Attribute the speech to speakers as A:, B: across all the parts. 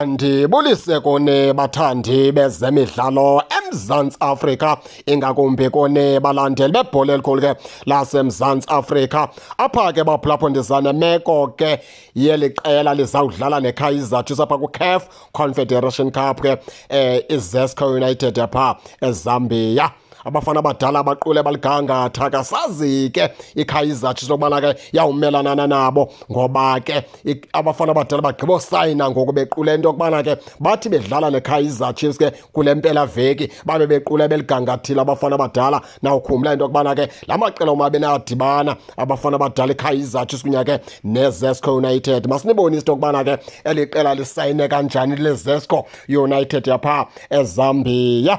A: Ndibulise kuni bathandi bezemidlalo eMzantsi Afrika, ingakumbi kuni balandeli bebhola elikhulu ke laseMzantsi Afrika. Apha ke baphulaphula ndiza nemeko ke yeli qela lizawudlala neKaizer Chiefs apha kwiCAF Confederation Cup ke iZesco United apha eZambia. Abafana abadala abaqule baligangatha kasazi ke iKaizer Chiefs lokubana ke yawumelana nabo, ngoba ke abafana abadala bagqiba osayina ngoku bequle into yokubana ke bathi bedlala neKaizer Chiefs ke kule mpela veki babe bequle beligangathile abafana abadala. Nawukhumbula into yokubana ke la maqela omabini ayadibana, abafana abadala iKaizer Chiefs kunye ke neZesco United. Masinibonise into yokubana ke eli qela lisayine kanjani leZesco United yapha eZambia.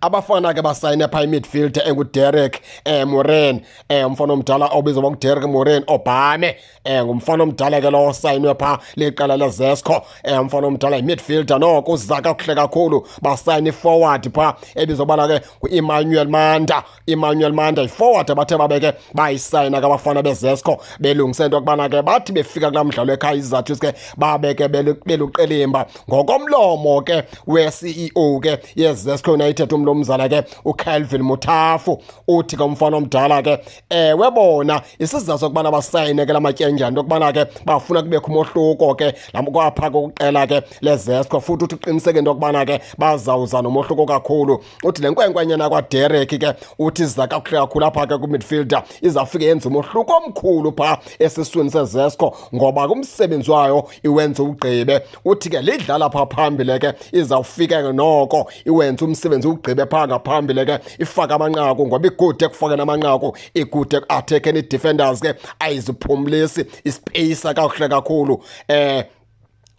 A: Abafana ke basayine pha imidfield enguDerek Moren, umfana omdala obizwa ngoDerek Moren Obame, ngumfana omdala ke lo osayinwe pha liqela leZesco, umfana omdala imidfielder noko uza kakuhle kakhulu. Basayine forward pha ebizwa bana ke nguEmmanuel Manda, Emmanuel Manda iforward abathe babeke bayisayina ke abafana beZesco, belungise into yokubana ke bathi befika kulaa mdlalo eKaizer Chiefs ke babeke beluqelimba. Ngokomlomo ke we-CEO ke yeZesco United umlomzana ke uCalvin Muthafu uthi ke umfana omdala ke ewe bona isizathu sokubana basayine ke lamatyendyana into yokubana ke bafuna kubekho umohluko ke kwapha kokuqela ke leZesco, futhi uthi uqiniseke into yokubana ke bazawuza nomohluko kakhulu. Uthi le nkwenkwenyana kwaDerek ke uthi iza kakuhle kakhulu apha ke kumidfielder, izawufike yenze umohluko omkhulu phaa esiswini seZesco ngoba kumsebenzi wayo iwenza ugqibe. Uthi ke lidlala phaa phambili ke izawufika ke noko iwenze umsebenzi ugqibe phaa ngaphambili ke ifake amanqaku, ngoba igude ekufakeni amanqaku, igude eku-attackeni ii-defenders ke ayiziphumlisi, ispace kakuhle kakhulu.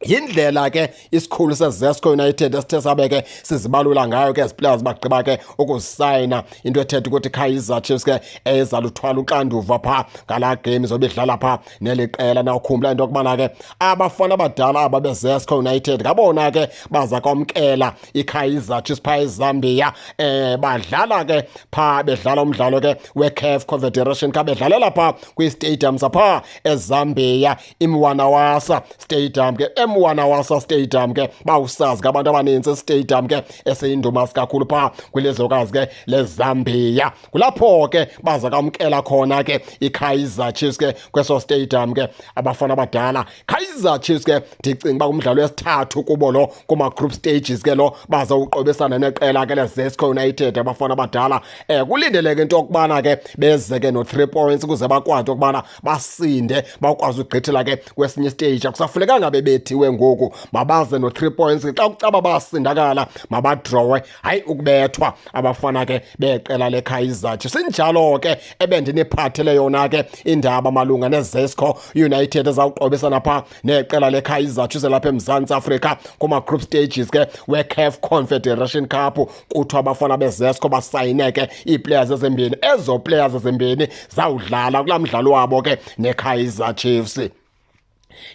A: Yindlela ke isikhulu seZesco United esithe sabe ke sizibalula ngayo ke ezi players bagqiba ke ukuzisayina, into ethetha ukuthi Kaizer Chiefs ke ezaluthwala uxanduva phaa ngalaa game izobe idlala phaa neli qela. Nawukhumbula into yokubana ke abafana abadala aba beZesco United ngabona ke baza kwamkela iKaizer Chiefs phaa eZambia, badlala ke phaa bedlala umdlalo ke weCAF Confederation Cup, bedlalela phaa kwi-stadium saphaa eZambia, iMwanawasa Stadium ke, eMwanawasa Stadium ke bawusazi ngabantu abaninzi, stadium ke eseyindumasi kakhulu phaa kwilizwekazi ke leZambia. Kulapho ke baza kwamkela khona ke iKaizer Chiefs ke kweso stadium ke abafana abadala. Kaizer Chiefs ke ndicinga uba umdlalo wesithathu kubo lo kuma group stages ke lo bazawuqobisana neqela ke leZesco United abafana abadala. Kulindeleke into yokubana ke beze ke no 3 points ukuze bakwazi ukubana basinde bakwazi ukugqithela ke kwesinye stage. Akusafunekanga bebethiwe ngoku, mabaze no 3 points. Xa kucaba basindakala mabadrawe, hayi ukubethwa abafana ke beqela leKaizer Chiefs. Sinjalo ke ebendiniphathele yona ke indaba malunga neZesco United ezawuqobisana phaa neqela leKaizer Chiefs lapha eMzantsi Afrika kuma group stages ke weCAF Confederation Cup. Kuthiwa abafana beZesco basayine ke ii-players ezimbini, ezo players ezimbini zawudlala kulaa mdlalo wabo ke neKaizer Chiefs.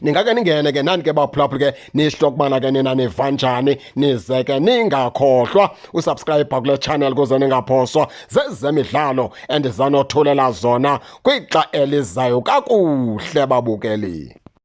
A: Ningake ningene ke nani ke baphulaphula ke nisho ukubana ke nina niva njani, nize ke ningakhohlwa usubscribe kule channel kuze ningaphoswa zezemidlalo endizanothulela zona kwixa elizayo. Kakuhle babukeli.